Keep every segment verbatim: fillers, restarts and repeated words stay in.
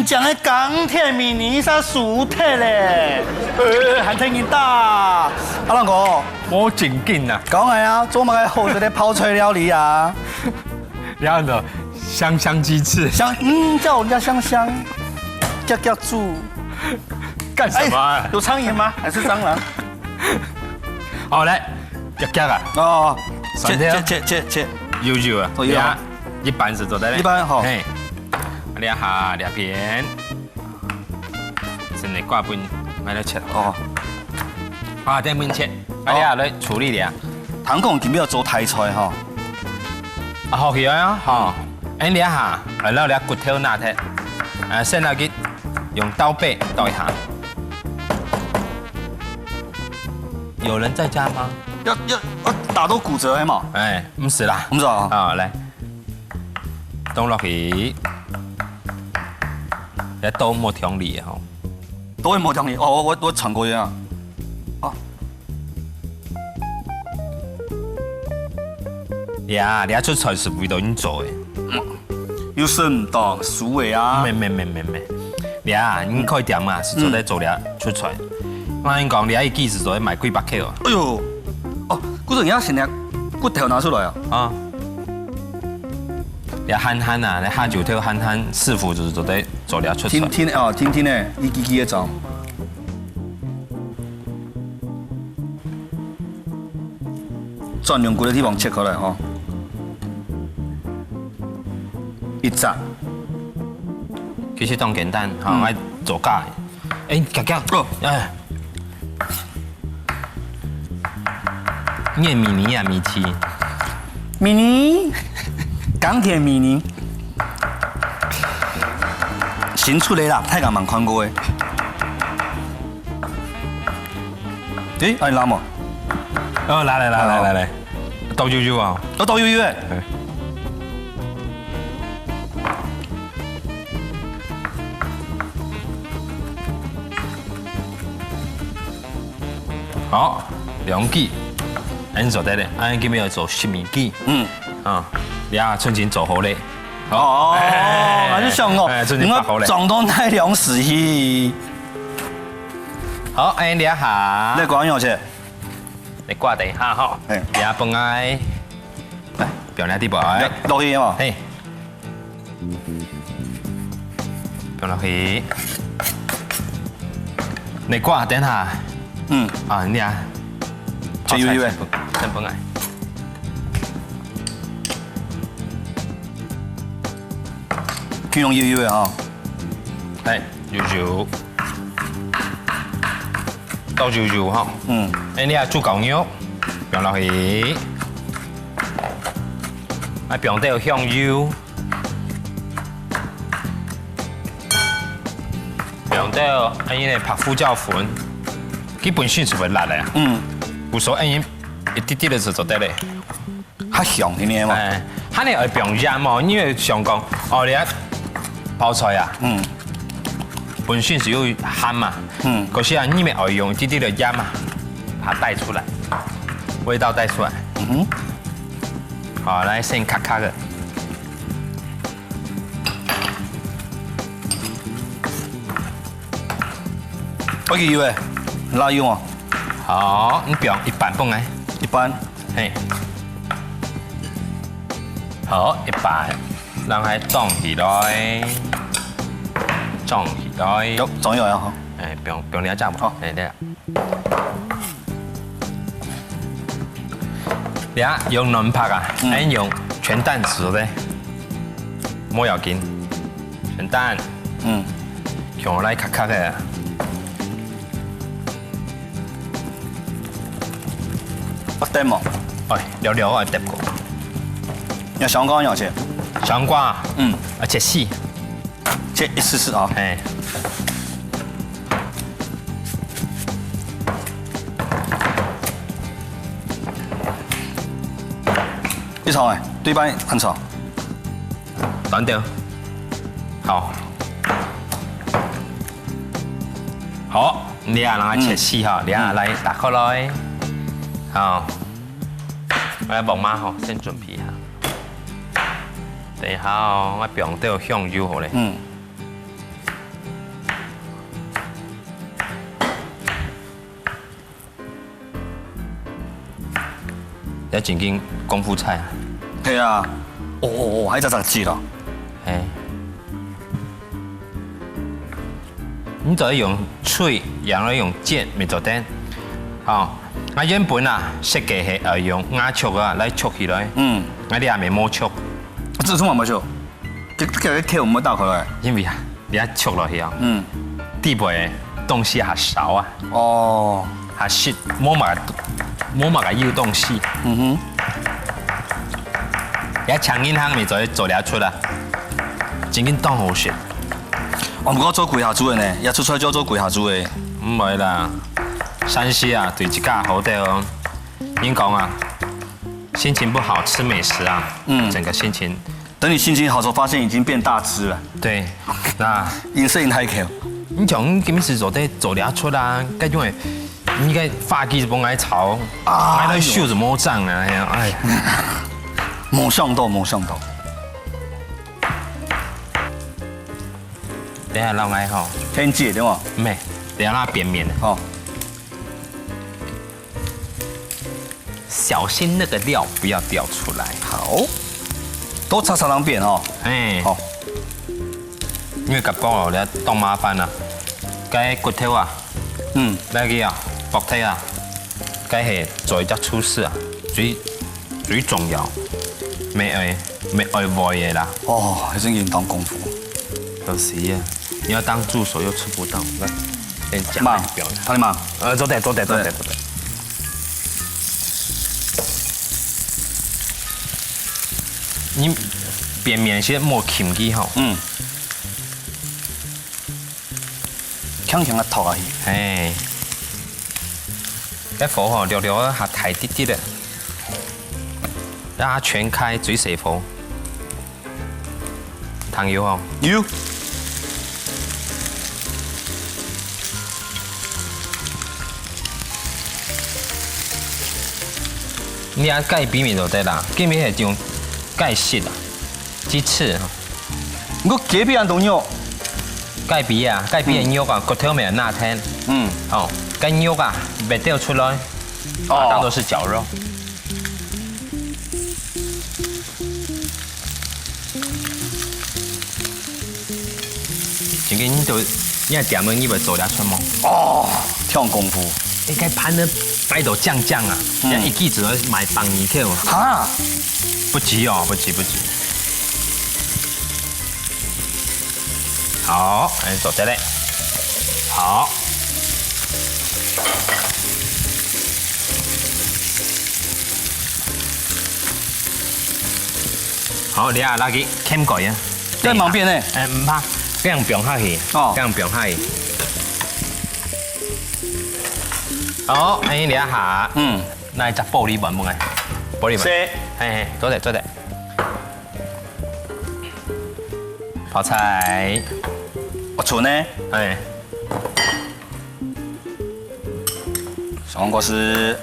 講个港鐵迷你煞輸忒咧，呃，還忒人打。阿龍哥，無正經啊。講个啊，做麼个好食个泡菜料理啊？你要的香香雞翅。香，嗯，叫人家香香，夾夾住。幹什麼啊？哎，有蒼蠅嗎？還是蟑螂？好，來，夾夾啊。哦，切，三條。切，切，切，切。有有啊。哦，有啊。你看，一半係做得嘞。一半好。嘿，你看下這片，先來掛分，來切好。哦。啊，等分切，啊，你啊，來處理了。聽講今日愛做大菜吼。啊，好去啊，吼。哎，你看下，來，這骨頭拿忒，啊，先拿去用刀背剁一下。有人在家嗎？要，要，要打到骨折的嘛？哎，毋係啦。毋係啊。啊，來。 放落去，這刀無暢利个吼。刀無暢利，哦，𠊎，𠊎，𠊎穿過去啊。哦。呀，這出菜係為著你做个。有順當輸个啊。毋係，毋係，毋係，毋係，毋係。這，你開店啊，係做得做這出菜。𠊎同你講，這一支係做得賣幾百塊哦。哎喲，哦，故所你愛先拿骨頭拿出來啊。啊。 這หั่หั่啊，這下就頭หั่หั่，師傅就係做得做這出菜。定定个哦，定定个，一支支个做。專用骨个地方切開來吼。一隻。其實當簡單，吼，嗯。愛做假个。 哎，夾夾。哦。哎。你个迷你啊，迷你。迷你，港鐵迷你。新出个啦，大家吂看過个。誒，愛拉無？哦，來來來來來來，倒油油啊。哦，倒油油誒。哎。 好，兩支，恁做得了，恁今日愛做十二支。嗯。啊，這下春節做好了。哦，哎，還係想哦，哎，春節發好了。你愛裝到哪量時去？好，哎，這下。你講有些。你掛等一下哈。哎。這下分𠊎，來，放這地方，哎。落去嘛。嘿。 放落去。你掛，等下。嗯。啊，你啊。就油油个。先分，先分來。佢用油油个吼。哎，油油。倒油油吼。嗯。哎，你啊，豬絞肉，放落去。啊，放兜香油。 用到恁樣个白胡椒粉，佢本身係會辣个啊。嗯。有時候恁樣一滴滴个就做得了。較香一點嘛。哎，還你愛放鹽哦，因為想講，哦，你啊，泡菜啊，嗯。本身係有鹹嘛，嗯。可是啊，你乜愛用一滴滴个鹽啊，把它帶出來，味道帶出來。嗯哼。好，來先卡卡个。 愛幾油誒？辣油哦。好，你放一半分𠊎。一半。嘿。好，一半，讓佢凍起來，凍起來。有，凍起來啊，好。哎，放，放兩隻嘛。好。哎，對啊。 這用卵白啊，嗯。恁用全蛋做得，無要緊，全蛋。嗯。用來卡卡个。愛點無？哎，了了，愛點過。要香瓜要切？香瓜，嗯。啊，切細。 切一絲絲啊。哎。一炒哎，對半很炒。短點。好。好，你啊，讓它切細哈，嗯。你啊，嗯。來打開來。好。來，黃麻吼，先準備一下。等一下哦，𠊎放兜香油好咧。嗯。這正經功夫菜啊。係啊，哦哦哦，還扎扎子咯。係。你做得用炊，也可以用煎，乜做得。吼，𠊎原本啊，設計係愛用瓦橛啊來橛起來。嗯。𠊎這下乜無橛。這做麼个無橛？這，這个鐵毋會打開來。因為啊，你愛橛落去啊，嗯。底背个東西較少啊。哦。較實，無麼个，無麼个有東西。嗯哼。也請銀行乜做，做得出啊，正經當好食。哦，毋過做歸下晝个呢，也出出來就做歸下晝个。毋會啦，山西啊，對自家好得哦。人講啊，心情不好吃美食啊，嗯。整個心情 等你心情好時候，發現已經變大隻了。對，那飲食飲太口。你講你今時做得做得出啊，該種个，你該發雞就幫𠊎炒，啊，𠊎來秀就無漲啊，哎呀，哎。無想到，無想到。等下讓𠊎吼，很解對嗎？沒，等下讓它變面了。哦。 小心那個料不要掉出來。好，都擦擦當扁哦。哎，好，因為甲講哦，你當麻煩啊，該骨頭啊，嗯，那個啊，腹體啊，該係做一隻廚師啊，最最重要，乜愛乜愛會个啦。哦，還真正當功夫。可惜啊，你要當助手又吃不到，來，先講慢，一遍。幫你忙。呃，做得做得做得做得。 你變面先莫撳佢吼。嗯。輕輕个托下去。嘿。該火吼，略略仔較大滴滴个。讓它全開，最細火。 糖油哦。油。你啊，該比面就得啦，今日係用該色啊，雞翅啊。你个雞皮恁多肉？該比啊，該比个肉啊，骨頭乜拿忒。嗯。哦，該肉啊，別掉出來，哦，當做係絞肉。 正經你都，你還點了，你會做得出無？哦，忒功夫。應該盤呢擺到靚靚啊，嗯，這一記子買放你去哦。哈，不急哦，不急不急。好，哎，做得嘞。好。 好，你啊，拿去掀蓋啊。這方便呢。哎，毋怕，這樣放下去，哦，這樣放下去。好，哎，你啊下，嗯，拿一隻玻璃碗，無哎，玻璃碗。係。嘿嘿，做得做得。泡菜。我出呢。哎。 小黃瓜絲。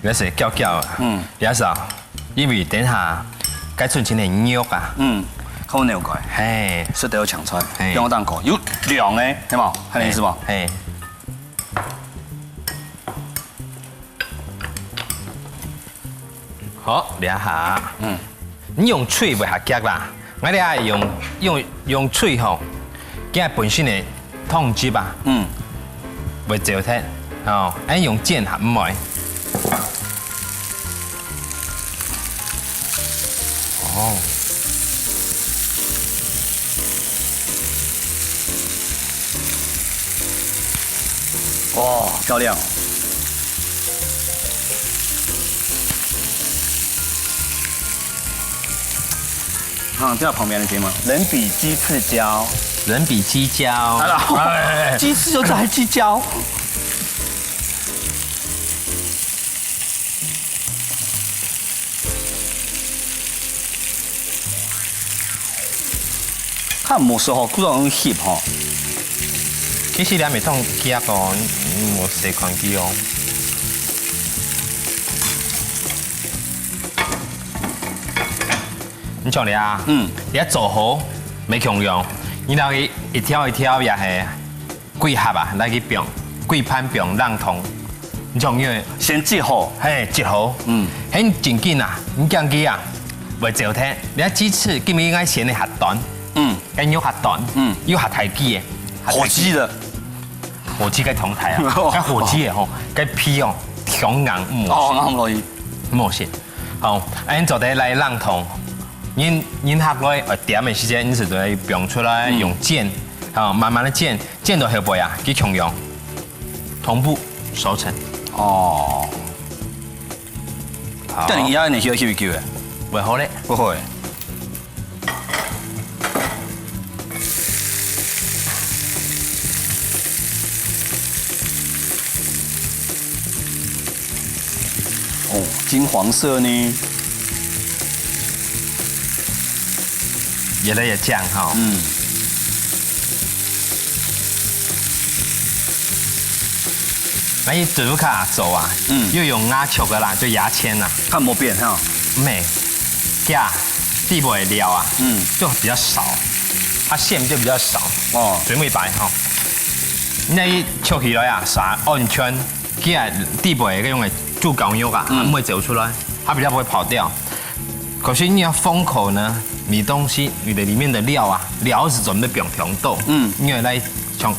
這係攪攪啊。嗯。這係啊，因為等下該陣前个肉啊。嗯，好牛改。嘿。食得有青菜，嘿，用當高，有涼个，對無？還有意思無？嘿。 好，這下，嗯，你用喙會較遽啦。𠊎這下用用用喙吼，佢本身个湯汁啊，嗯，會走忒，吼，恁用煎下毋會。哦。 哇，漂亮！啊，這旁邊的節目，人比雞翅嬌。人比雞嬌。哎呀，哎，雞翅有這還雞嬌？ 較無熟吼，故所用翕吼。其實你還袂當夾哦，你無細看佢哦。你像你啊，嗯，你愛做好，無共樣，你拿去一條一條也係 幾盒啊，來去放，幾盤放冷凍，你像因為先擠好，嘿，擠好，嗯，很緊緊啊，你這樣子啊，會焦忒。你看雞翅，今日應該先來下段，嗯，該肉下段，嗯，又下大雞个，火雞的，火雞該同台啊，該火雞个吼，該皮哦，強硬，嗯，哦，那很容易，無事。好，恁做得來冷凍，人人客來呃點个時間，你就愛放出來，嗯，用煎，好，慢慢个煎，煎到後背啊，佢共樣同步熟成。哦。好。但你壓你休息久誒。會好咧。不會。哦，金黃色呢。越來越靚哈。嗯。 那你豆腐卡做啊，嗯，又用牙籤个啦，就牙籤啦。看無變哈。沒，加底背料啊，嗯，就比較少，它餡就比較少，哦，水尾白哈。那一抽起來啊，撒安全，加底背个用个豬絞肉啊，嗯，它不會走出來，它比較不會跑掉。 可是你要封口呢，你東西，你的裡面的料啊，料是準備放忒多，嗯，你要來像，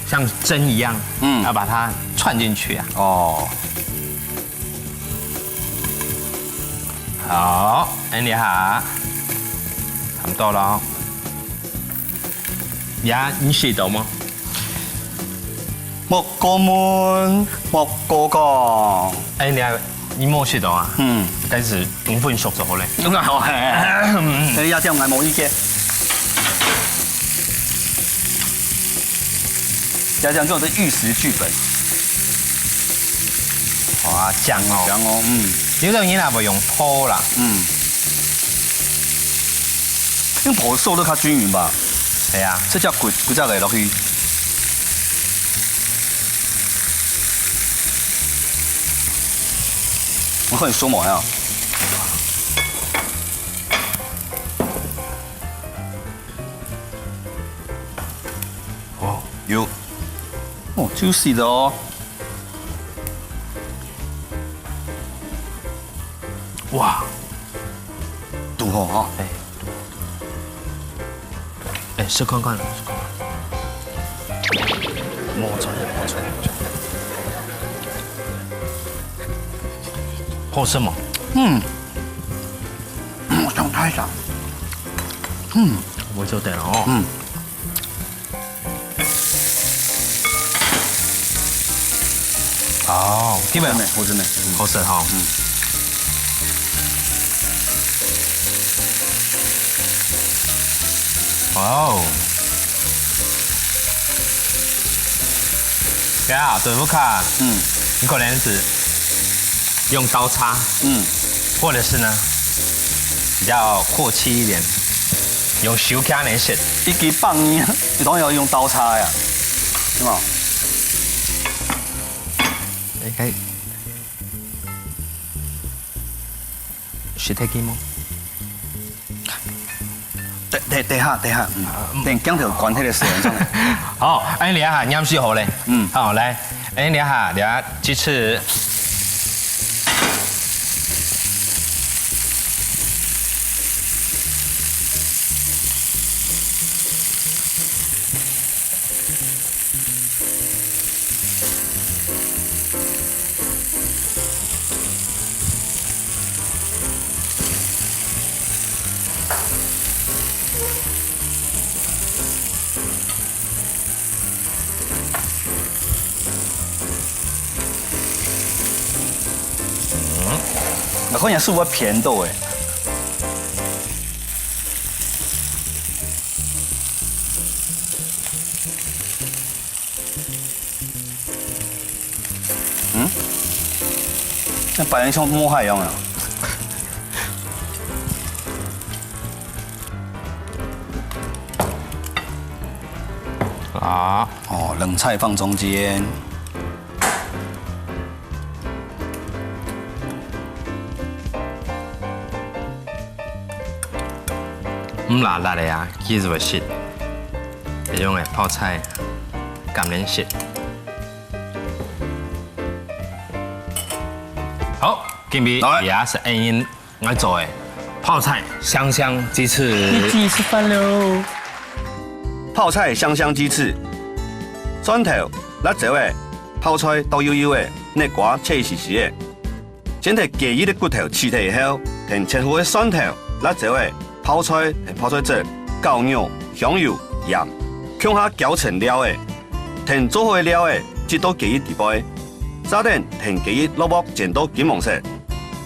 像針一樣，嗯，要把它串進去啊。哦。好，恁樣哈，差不多了。呀，你試到嗎？ 莫過問，莫過講。哎，你還，你無食到啊？嗯。但是五分熟就好咧。那好嘿。哎呀，這樣我無意見。這樣做是玉石俱焚。哇，醬哦。醬哦，嗯。有的人也會用泡啦。嗯。用泡收得較均勻吧？係啊。這隻骨，骨質个落去。 我看你說嘛呀。哦，有。哦，juicy的哦。哇，堵吼哈。哎，堵。 哎，試看看，試看看。無錯，無錯，無錯。好食無？嗯，我想看一下。嗯，我就等了哦。嗯。 哦，基本好食呢，好食呢。嗯。好食吼。嗯。哇哦。對啊，豆腐卡，嗯。你可能是用刀叉，嗯。或者是呢，比較阔气一點，用手夾來食。一支棒呢，你當然要用刀叉呀，是嗎？ 應該食忒去無？等、等、等下，等下，嗯，等鏡頭關忒个時候，好，恁樣哈，黏時好咧。嗯。好，來，恁樣哈，這下雞翅。 嗯，𠊎看起來係毋係偏多誒？ 嗯？該擺到像摸海一樣啊！啊，哦，冷菜放中間。 毋辣辣个啊，其實會食。這種个泡菜，橄欖食。今日來。也係恁樣愛做个泡菜香香雞翅。一起吃飯嘍。泡菜香香雞翅，蒜頭、辣椒仔，泡菜剁幼幼仔，竻瓜切一絲絲仔。先摎雞翼个骨頭取忒以後，摎切好个蒜頭、辣椒仔、泡菜摎泡菜汁、絞肉、香油、鹽，共下攪成料仔。摎做好个料仔，擠到雞翼底背，續等摎雞翼落鑊煎到金黃色。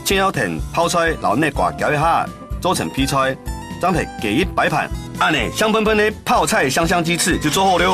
先愛摎泡菜摎竻瓜攪一下，做成配菜，正摎雞翼擺盤。恁樣，香噴噴个泡菜香香雞翅就做好了。